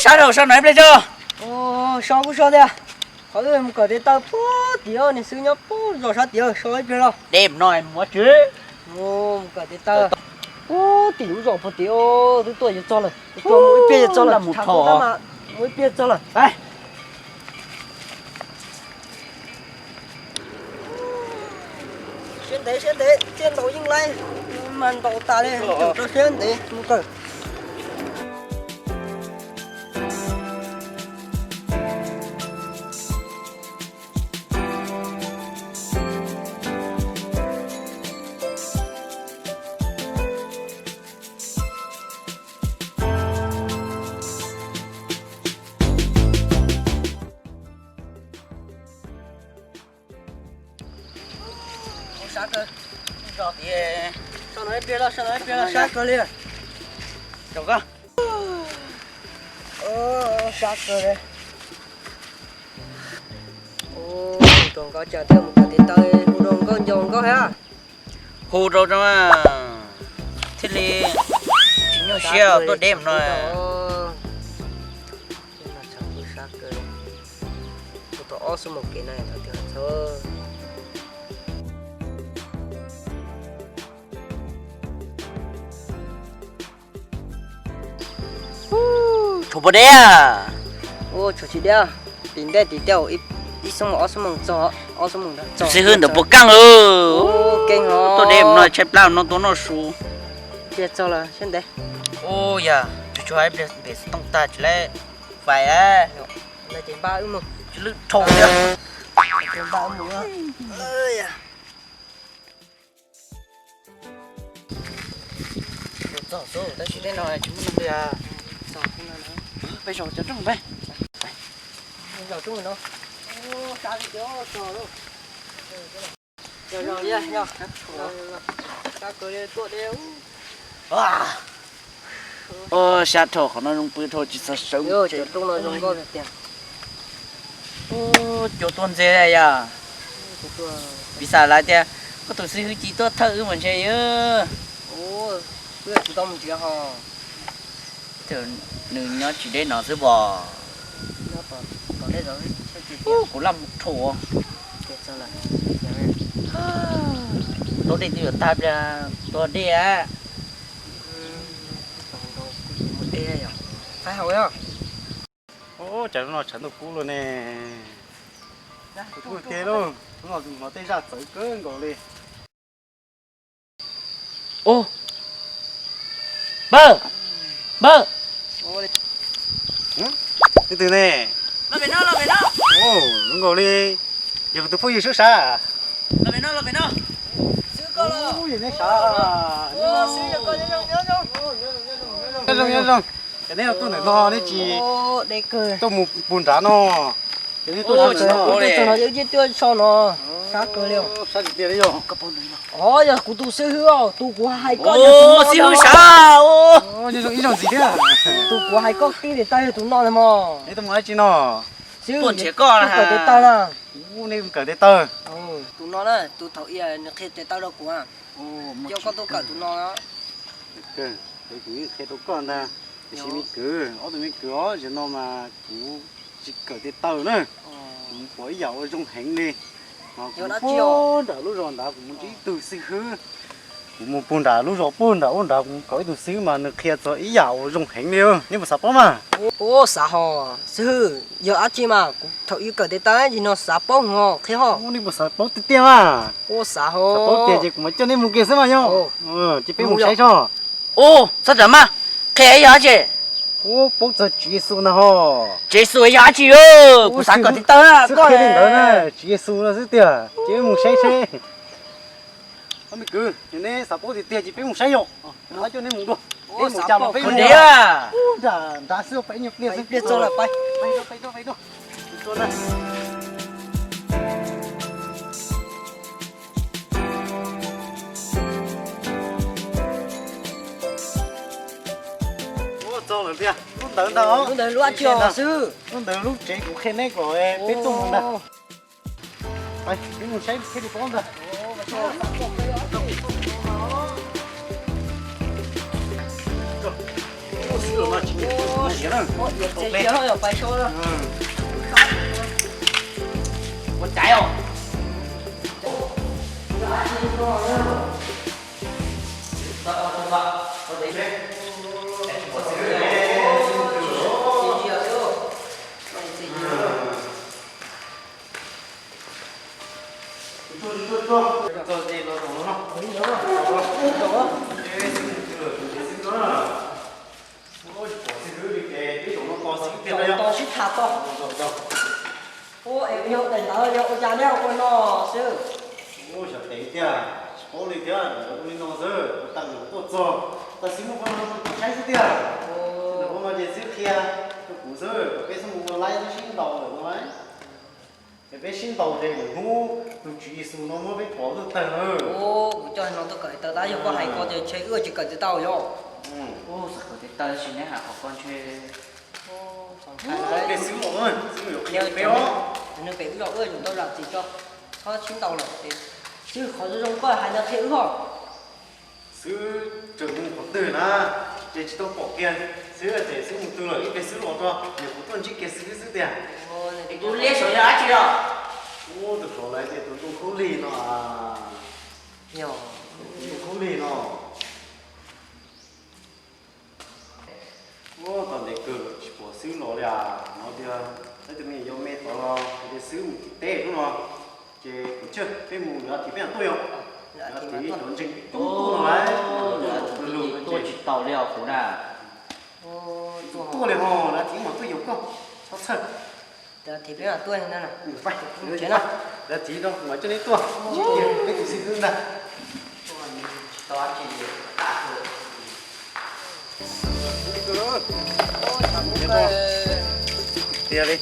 Sab rau so no ib pliag tso. So kuj so tiag. Qhov wb mus kawm tes taw puag tim niag xwb nyob puag zos sab tim, so ib pliag los. Deb no mus tsis. Mus kawm tes taw puag tim lub zos puag tim, twb tuaj yuav txog lawm. Mus ib pliag yuav txog lawm, mus ib pliag txog lawm. Siab ntev siab ntev thiaj ntaus yeej laib, mas ntaus tas li, rau siab ntev mus kawm. Sab kawg, so no ib pliag los, so no ib pliag los, sab kawg li. Sab kawg li. Hu rau nkauj cas thiaj mus kawm tes taw, hu rau nkauj nco nkauj thiab. Hu rau, thiaj li tsis nyuaj siab tuaj deb no. Sab kawg, hu tau ob xuab moos kev na, txhob. Tshuav puas deb? Tshuav tsis deb, tim ntej tim tej ib xuab moos ob xuab moos txog, ob xuab moos ntawd txog. Xib hwb ntawd puas keej? Keej os. Tuaj deb no tshaib plab no tuaj noj su. Pliag txog lawm siab ntev. Ua yog tsuas tsuas ib pliag npem xov tooj tag tsis laib fais. Ces npaj wb mus, tsis lwj dhau thiab. Npaj wb mus. Txog xwb tab sis tej no tsis muaj neeg li. Peb zaum cov rooj peb. Sab dhau, qhov no zoo pw dhau tsis txog sawv. Cua tuaj ntxiv yog. Piv xam lawv tias koj tus xib hwb cia tuaj thawj wb mas ntshe yog. Nws nyob tsis deb no xwb pom. Kuv laj mus rhuav. Tau dej twb yuav tag pliag tua dej. Ua cas no tshav ntuj kub luaj ne. Kuv tiag lauj, hnov tej zaj txawv kawg nkaus li. Npawg, npawg. Leej twg ne? Zoo nkaus li yog kuv tus phooj ywg Swb sav. Nyob zoo, nyob zoo. Ces neb tuaj ntawm no neb tsis tuaj mus puag nrad no? Ces neb tuaj ntawm no, so no sab kawg li. Sab tiag li yog. Os, yog kuv tus xib hwb os, tus kuv hais koj, xib hwb sav. Ib zaug ntxiv thiab. Tus kuv hais koj tib li tau yog tus no mog. Neb tuaj mus dab tsi no? Xib hwb, kawm tes taw na. Neb kawm tes taw? Tus no na, tus thaum ub nws qhia tes taw rau kuv. Coj koj tuaj kawm tus no. Kuv yeej qhia rau koj ntag. Tiam sis me kwv, ob tug me kwv os, zaum no mas kuv tsis kawm tes taw na. Kuv mus pom ib yam uas zoo heev li. Kuv mus puag nram lub zos nrad kuv mus ntsib ib tug xib hwb. Kuv mus puag nram lub zos puag nram ub nrad kuv mus kawm ib tug xib hwb mas nws qhia txog ib yam uas zoo heev li. Neb puas xav paub mas? Ua xav hos xib hwb, yog dab tsi mas kuv thaum ub kawm tes taw ces no xav paub hos qhia hos. Neb puas xav paub tiag tiag mas? Ua xav hos. Xav paub tiag ces kuv mam coj neb mus kiag xwb mas yog. Ces peb mus saib tso. Ua, txhob rawm mas, qhia yog dab tsi? Ua, paub txog Tswv Yexus ntag hos. Tswv Yexus yog dab tsi? Kuv xav kawm tes taw koj li ntawd na, Tswv Yexus no xwb tiag, ces peb mus saib seb. Ob me kwv, yog neb xav paub tiag tiag ces peb mus saib yom. Coj neb mus dua. Peb mus cas los peb mus nram nrad xwb, peb nyuag pliag xwb. Ua, txog lawm tiag, lub ntawd ntag. Lub ntawd lub dab tsi xwb? Lub ntawd lub tsev kuv qhia neb kom peb tuaj mus ntag. Peb mus saib thiaj li paub ntag. Ua caiv os. Tos sib tham tau. Ua es yog daim ntawd yog ua cas neb ua no xwb? Ua xyov tev tiag, tsis paub li thiab, ua li no xwb, ua tag nws tuaj txog, tab sis muaj qhov no rau kuv saib xwb tiag. Ntawm qhov no ces xwb qhia rau kuv xwb, kom peb xub mus ua laib xwb sib ntaus lawm no. Ces peb sib ntaus ces lwm hnub tus Tswv Yexus no muab peb pov tuaj tawg na. Kuv coj no tuaj kawm taw tab yog koj hais ko ces ntshe wb tsis kawm tsis tau yom. Xav kawm tsis tau tab sis neb hais qhov ko ntshe Peb xwb los, xwb yuav qhia peb os. Nws pem wb los wb yuav tau zam txim tso, txhob sib ntaus lawm. Xwb qhov zoo zoo koj hais no qhia wb os. Xwb tseem mus qhov twg na, ces tsis tau pom kiag xwb ces xwb mus twg lawm ib pliag xwb los tso, niam kuv tuaj ntsib kiag xwb xwb tiag. Kuv liab saum yog dab tsi os? Ub, tus saud lawv tias tus Ntxooj Khaub Lig no. Tus Ntxooj Khaub Lig no. Ua tau ntev kawg tsis pom xwb los li as. Hnov tias lawv tus me nyuam yaus me tod los tias xwb mus tim teb lub no. Ces kuv tsawg peb mus lawv tim peb mam tuaj yom. Lawv tim cov ntseeg pem toob tuaj no lawv tuaj tsis tau li os kuv na. Tuaj li ho lawv tim mam tuaj yaum koj txhob txhawj. Lawv tim peb mam tuaj na. Lawv tim no kuv mam coj neb tuaj. Peb tus xib hwb ntag. Tiag li.